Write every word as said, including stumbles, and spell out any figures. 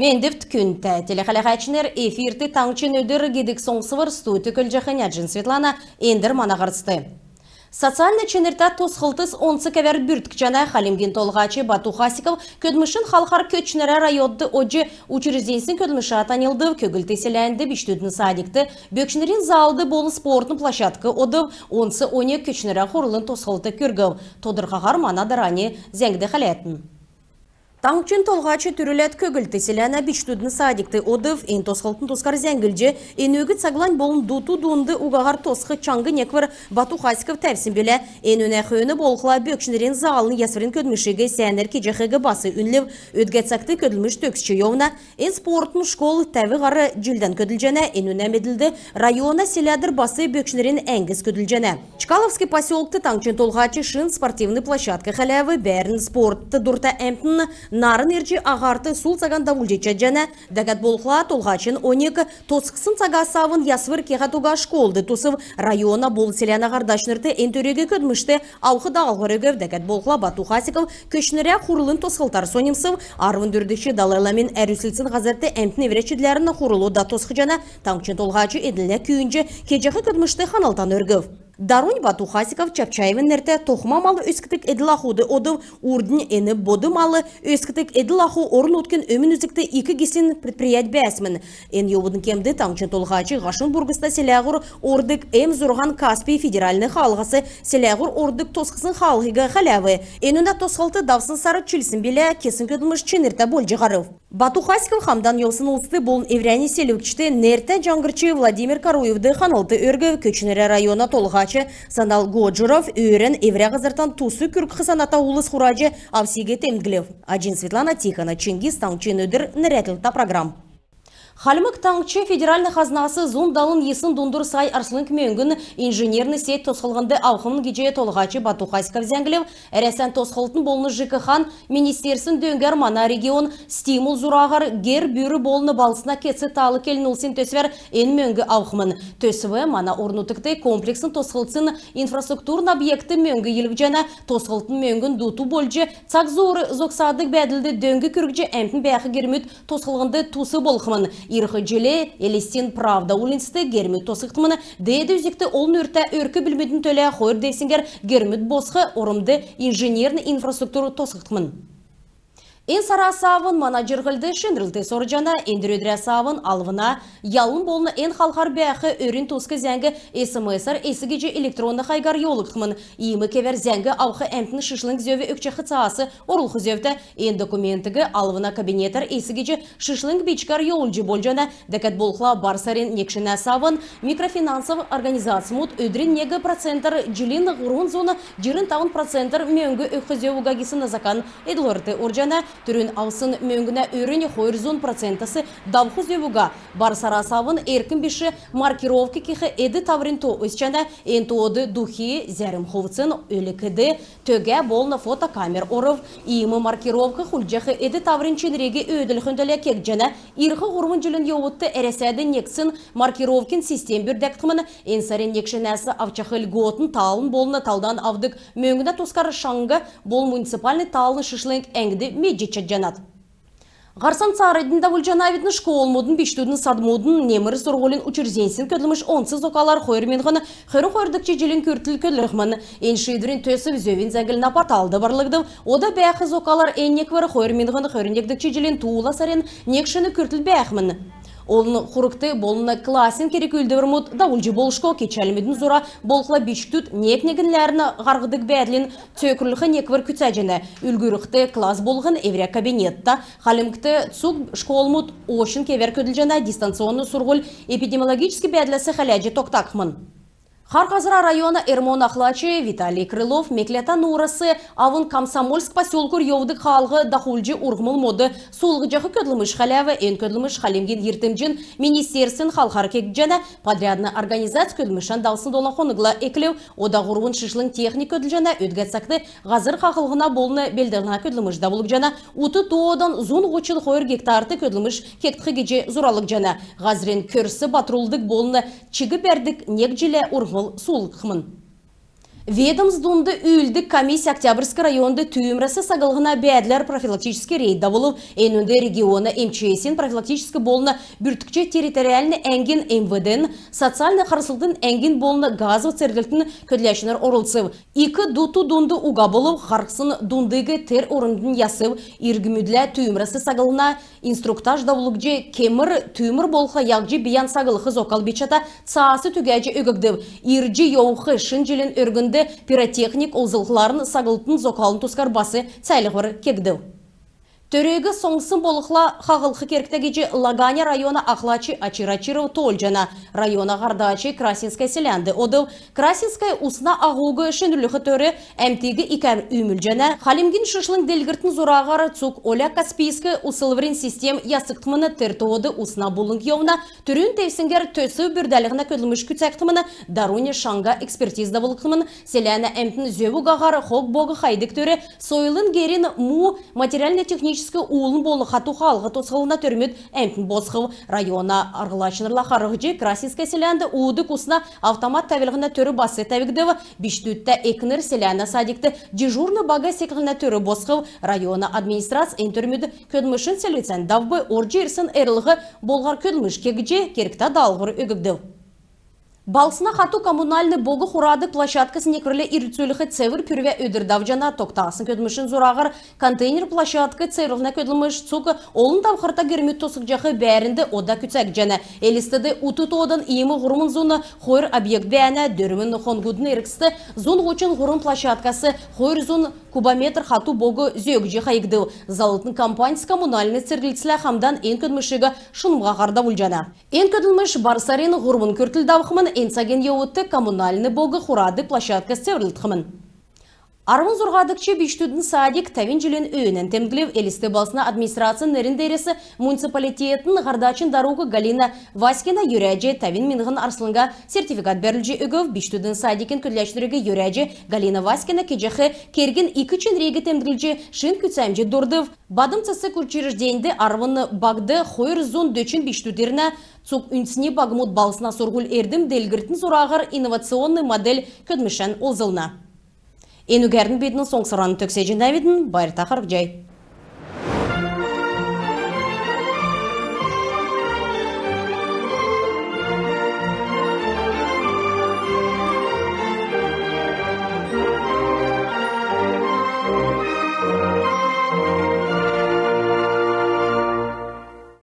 Мендвт, күндтә телехәләһәчнр! Эфирт «Таңһчин өдр» гидг соңсвр. Студьд көдлҗәхнь Әҗин Светлана. Эндр мана һарцд. Социальн чинртә тосхлтс онц кевәр бүрткҗәнә. Хальмгин Толһач Бату Хасиков көдлмшин халхар Көтчнрә районд одҗ, учрежденьсин көдлмшәр таньлдв. Көглт селәнд бичкдүдин садикт, бөкчнрин залд болн спортын площадкд одв. Онц оньг Көтчнрә хурлын тосхлтд күргв. Тодрхаһар мана дарани зәңгд хәләтн. Таңһчин Толһач түрүләд Көглт селәнә бичкдүдин садикт одв. Эн тосхлтын тускар зәңглҗ, энүг цаглань болн дуту-дунд угаһар тосх чаңһ неквр Бату Хасиков тәвсн билә. Энүнә хөөн болхла бөкчнрин залын ясврин көдлмшиг сәәнәр кеҗәхиг бас үнлв. Өдгә цагт көдлмш төгсҗ йовна. Эн спортын школ тәв һар җилдән көдлҗәнә. Энүнә медлд района селәдәр бас бөкчнрин әңгс көдлҗәнә. Чкаловский поселкд таңһчин Толһач шин спортивн площадк хәләв. Бәәрн спортд дурта әмтн нааран ирҗ, аһарт сул цаган давулҗ чадҗана. Дәкәд болхла Толһачин оньг тосхсн цагас авн ясвр кеһәд уга школд тусв. Района болн селәнә һардачнрт эн төриг көдлмшт авх даалһвр өгв. Дәкәд болхла Бату Хасиков Көтчнрә хурлын тосхлтар соньмсв. Арвн дөрвдгч Далай ламин әрүслсн һазрт әмтн эврә чидләрн хурл ода тосхҗана. Таңһчин Толһач эднлә күүндҗ, кеҗәх көдлмшт ханлтан өргв. Дарунь Бату Хасиков Чапчаевин нертә тохма мал өскдг эдл-ахуд одв. Урднь эн бод мал өскдг эдл-аху орн-нутгин өмн үзгт ик гисн предприять бәәсмн. Эн йовудын кемд таңһчин Толһач Һашун Бургста селәһүр ордг эм зурһан «Каспий» федеральн хаалһас селәһүр ордг тосхсн хаалһиг хәләв. Энүнә тосхлт давсн сар чилсн билә. Кесн көдлмш чинртә болҗ һарв. Бату Хасиков хамдан йовсн улст болн эврәннь селвгчд, нертә җаңһрч Владимир Каруевд ханлт өргв. Көтчнрә района толһач Санал Годжуров өөрән эврә һазртан тус күргх саната улс хураҗ авсиг темдглв. Аҗин Светлана, Тихона Чингис, «Таңһчин өдр» нерәдлтә программ. Хальмг Таңһч федеральн хазнас зун далн йисн дундур сай арслң мөңгн инженерн сеть тосхлһнд авхмн гиҗ Толһач Бату Хасиков зәңглв. Әрәсән тосхлтын болн ЖКХ-н министерствин дөңгәр мана регион «Стимул» зураһар «Гер-бүүр болн балһсна кецц тал» келн-улсин төсвәр эн мөңг авхмн. Төсв мана орн-нутгт комплексн тосхлтсин инфраструктурн объектд мөңг йилһҗәнә. Тосхлтын мөңгн дуту болҗ, цаг зуур зогсадг бәәдлд дөң күргҗ, әмтн бәәх гермүд тосхлһнд тус болхмн. Ирх җил Элстин Правда уульнцд гермүд тосхгдхмн. Деед үзгт олн үртә өрк-бүлмүдин төлә хойр девсңгәр гермүд босх ормд инженерн инфраструктур тосхгдхмн. Эн сарас авн мана җирһлд шинрлтс орҗана. Эндр өдрәс авн алвна ялн болн эн халхар бәәх өрин туск зәңг СМС-әр эс гиҗ электронн хайгар йовулгдхмн. Иим кевәр зәңг авх әмтн шишлң зөв өгчәх цаас орулх зөвтә. Эн документиг алвна кабинетәр эс гиҗ шишлң бичгәр йовулҗ болҗана. Дәкәд болхла бар сарин нег шинәс авн микрофинансов организацмуд өдрин нег процентәр, җилин һурвн зун җирн тавн процентәр мөңг өгх зөв уга гисн закан эдлврт орҗана. Түрүн авсн мөңгнә өрнь хойр зун процентәс давх зөв уга. Бар сарас авн эрк биш маркировк кех эд-таврин то өсчәнә. Эн тоод духи, зәрм хувцн, өлг-эд, төгә болн фотокамер орв. Иим маркировк хулдҗах эд-таврин чинриг өөдлүлхин төлә кегдҗәнә. Ирх һурвн җилин йовудт Әрәсәд негдсн маркировкин систем бүрдәгдхмн. Эн сарин нег шинәс авчах льготн талн болн талдан авдг мөңгнә тускар шаңһа болн муниципальн талн шишлң әңгд медҗ чадҗанат. Һарцан цааранднь давулҗанавидн. Школмудын, бичкдүдин садмудын, немр сурһулин учрежденьсин көдлмш онц зокалар хойр миңһн хөрн хойрдгч җилин күртл көдлхмн. Эн шиидврин төсв зөвин зәңгллһнә порталд барлгдв. Ода бәәх зокалар эн неквр хойр миңһн хөрн негдгч җилин туула сарин нег шин күртл бәәхмн. Олн хургт болн классин керг-үүлдврмүд давулҗ болшго. Кичәлмүдин зура болхла бичкдүд нег-негнләрн һарһдг бәәдлинь цөөкрүлх неквр күцәҗәнә. Үлгүрлхд, класс болһн эврә кабинетта. Хальмгт цуг школмуд очн кевәр көдлҗәнә. Дистанционн сурһуль эпидемиологическ бәәдләс хәләҗ тогтагдхмн. Хар Һазра района РМО-н ахлач Виталий Крылов Мекләтә нуурас авн Комсомольск поселкур йовдг хаалһ дахулҗ урһмл мод суулһҗах көдлмш хәләв. Эн көдлмш Хальмгин йиртмҗин министерствин халхар кегдҗәнә. Подрядн организац көдлмшән давсн долан хонгла эклв. Ода һурвн шишлң техник көдлҗәнә. Өдгә цагт һазр хаһллһна болн белдлһнә көдлмш давулгдҗана. Ут тоодан зун һучн хойр гектарт көдлмш кегдх гиҗ зуралгдҗана. Һазрин көрс батрулдг болн чиг бәрдг нег җилә урһмл суулһгдхмн. Ведомств дунд үүлддг комисс Октябрьск районд түүмрәс саглһна бәәдләр профилактическ рейд давулв. Энүнд региона МЧС-ин профилактическ болн бүрткҗ территориальн әңгин, МВД-н, социальн харслтын әңгин болн газов церглтин көдләчнр орлцв. Ик дуту-дунд уга болв. Харһсн дундыг тер орнднь ясв. Иргмүдлә түүмрәс саглһна инструктаж давулгдҗ, кемр түүмр болхла яһҗ бийән саглх зокал бичәтә цаас түгәҗ өггдв. Ирҗ йовх шин җилин өргнд пиротехник олзлхларн саглтын зокалын тускар бас цәәлһвр кегдв. Төриг соңссн болхла хаһлх кергтә гиҗ Лаганя района ахлач Ачир Ачиров тоолҗана. Района һардач Красинское селәнд одв. Красинское усна аһуг шинрүлх төр әмтиг икәр үүмүлҗәнә. Хальмгин шишлң делгрлтин зураһар цуг Оля-Каспийск услврин систем ясгдхмн. Тер тоод усна булң йовна. Түрүн девсңгәр төсв бүрдәлһнә көдлмш күцәгдхмн. Дарунь шаңһа экспертиз давулгдхмн. Селәнә әмтн зөв угаһар хог-бог хайдг төр сойлын герин му материальн-техническ уулын болн хату хаалһ тосхлһна төрмүд әмтн босхв. Района арһлачнрла харһҗ, Красинское селәнд уудг усна автомат тәвлһнә төр бас тәвгдв. Бичкдүдтә экнр селәнә садикт дежурн баг секлһнә төр босхв. Района администрац эн төрмүд көдлмшин селвцән давв. Орҗ ирсн эрлһ болһар көдлмш кегдҗ, кергтә даалһвр өггдв. Балһсна хату коммунальн бог хурадг площадкас некврлә ирлцүлх «Цевр пүрвә» өдр давҗана. Тогтасн көдлмшин зураһар контейнер площадк цеврллһнә көдлмш цуг олн давхрта гермүд тосхҗах бәәрнд ода күцәгдҗәнә. Элстд ут тоодан иим һурвн зун хойр объект бәәнә. Дөрвн хонгудын эргцд зун һучн һурвн площадкас хойр зун кубометр хату бог зөөгҗ хайгдв. Заллтын компаньс коммунальн церглтслә хамдан эн көдлмшиг шунмһаһар давулҗана. Эн көдлмш бар сарин һурвн күртл давхмн. Эн цагин йовудт коммунальн бог хурадг площадкас цеврлгдхмн. Арвн зурһадгч бичкдүдин садик тәвн җилин өөнән темдглв. Элст балһсна администрацин нерн деерәс муниципалитетин һардачин даруг Галина Васькина йөрәҗ, тәвн миңһн арслңга сертификат бәрүлҗ өгв. Бичкдүдин садикин көдләчнриг йөрәҗ, Галина Васькина кеҗәх кергин ик чинриг темдглҗ, шин күцәмҗ дурдв. Бадм цецг учрежденьд арвн багд хойр зун дөчн бичкдүд ирнә. Цуг үнцни багмуд балһсна сурһуль-эрдм делгрлтин зураһар инновационн модель көдлмшән олзлна. Энүгәрн бидн соңсвран төгсәҗәнәвидн. Байрта харһцхай.